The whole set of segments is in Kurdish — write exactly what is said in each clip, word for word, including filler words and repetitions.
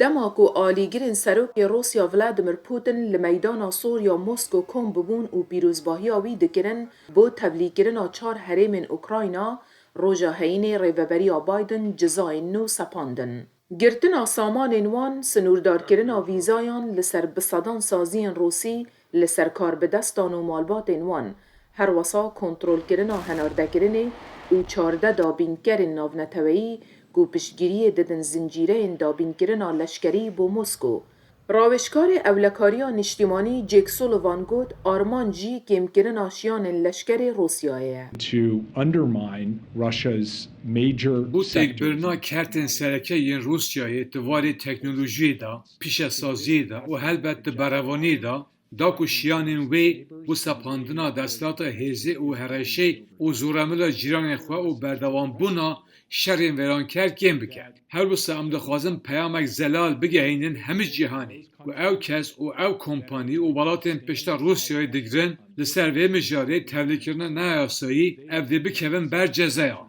Dema ku alîgirên serokê Rûsya Vladimir Putin li meydana sor ya Mosko kom bibûn û pîrozbahiya wî dikirin, bo tevlîkirina çar herêmên Ukrayna, roja heyînê rêveberiya Biden cizayên nû sepandin. Girtina samanên wan, sinûrdarkirina vîzayan li ser bi sedan saziyên Rûsî li ser karbidestan û malbatên wan, herwesa kontrolkirina henardekirinê û çardeh dabînkerên navneteweyî ku piştgiriyê didin zincîreyên dabînkirina leşkerî bo Mosko. Rawêjkarê Ewlekariya Niştîmanî Jake Sullivan got, armanc jî kêmkirina şiyanên leşkerê Rûsyayê ye. To undermine Russia's major Bo têkbirina kertên sereke yên Rûsyayê di warê teknolojiyê de, pîşesaziyê de û helbet di berevaniyê de, da ku şiyanên wê bo sepandina desthilata hêzê û hereşê û zoremila cîranên xwe û berdewambûna şerên vêranker kêm bike. Her wisa em dixwazin peyamek zelal bigehînin hemî cîhanê ku ew kes û ew kompanî û welatên pişta Rûsyayê digirin li ser vê mijarê tevlîkirina neyasayî ev dê bikevin ber cezeyan.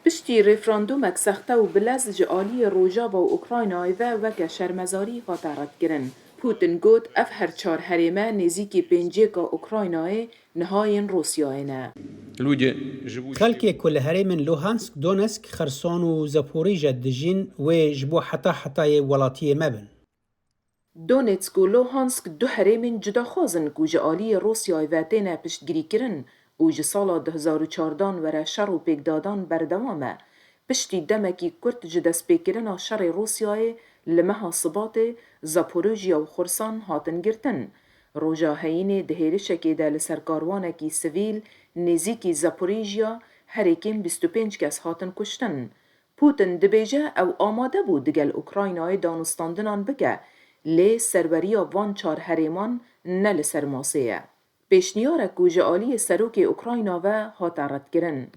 Piştî referandumek sexte û bilez ji aliyê Rojava û Ukraynayê ve weke şermezarî hate redkirin. Putin got, ev her çar herême nêzîkî pêncêka Ukraynayê niha yên Rûsyayê ne. Xelkê ku li herêmên Luhansk, Donetsk, Xerson û Zaporîje dijîn, wê ji bo heta hetayê welatiyê me bin. Donetsk û Luhansk du herêmên cudaxwaz in ku ji aliyê Rûsyayê ve têne piştgirîkirin û ji sala du hezar û çardan were şer û pêkdadan berdewam e. Piştî demekî kurt ji destpêkirina şerê Rûsyayê li meha Sibatê, Zaporojya û Xursan hatin girtin. Roja heyînê di hêrişekê de li ser karwanekî sivîl nêzîkî Zaporîjya herêkên bîst û pênc kes hatin kuştin. Putin dibêje ew amade bû digel Ukraynayê danûstandinan bike, lê serweriya van çar herêman ne li ser masê ye. Pêşniyarek ku ji aliyê serokê Ukrayna ve hate redkirin.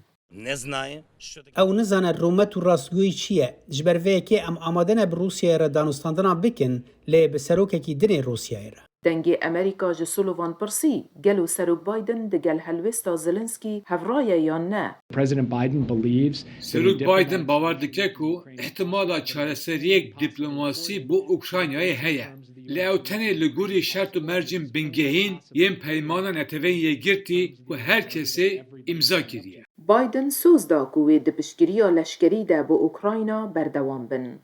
Ew nizane rûmet û rastgoyî çi ye. Ji ber vê yekê em amade ne bi Rûsyayê re danûstandinan bikin, lê bi serokekî din ê Rûsyayê re. Dengê Amerîka ji Sullivan pirsî, gelo Serok Biden digel helwêsta Zelensky hevra ye yan ne? President Biden believes Serok Biden bawer dike ku îhtimala çareseriyek dîplomasî bo Ukraynayê heye. Lê ew tenê li gorî şert û mercên bingehîn yên Peymana Neteweyên Yekgirtî ku her kesê îmza kiriye. Biden soz da ku wê di piştgiriya leşkerî de bi Ukrayna berdewam bin.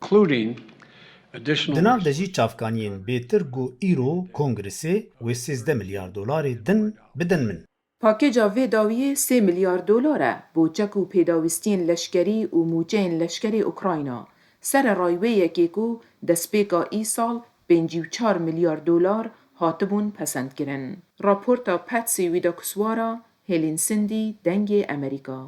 Di nav de jî çavkaniyên bêtir got îro Kongresê wê sêzdeh milyar dolarê din bidin min. Pakeca vê dawiyê sê milyar dolar e bo çek û pêdawîstiyên leşkerî û mûçeyên leşkerê Ukrayna. Sererayî wê yekê ku destpêka îsal pêncî û çar milyar dolar hatibûn pesendkirin. Raporta Patsy Widakuswara, Hêlîn Sindî, Dengê Amerîka.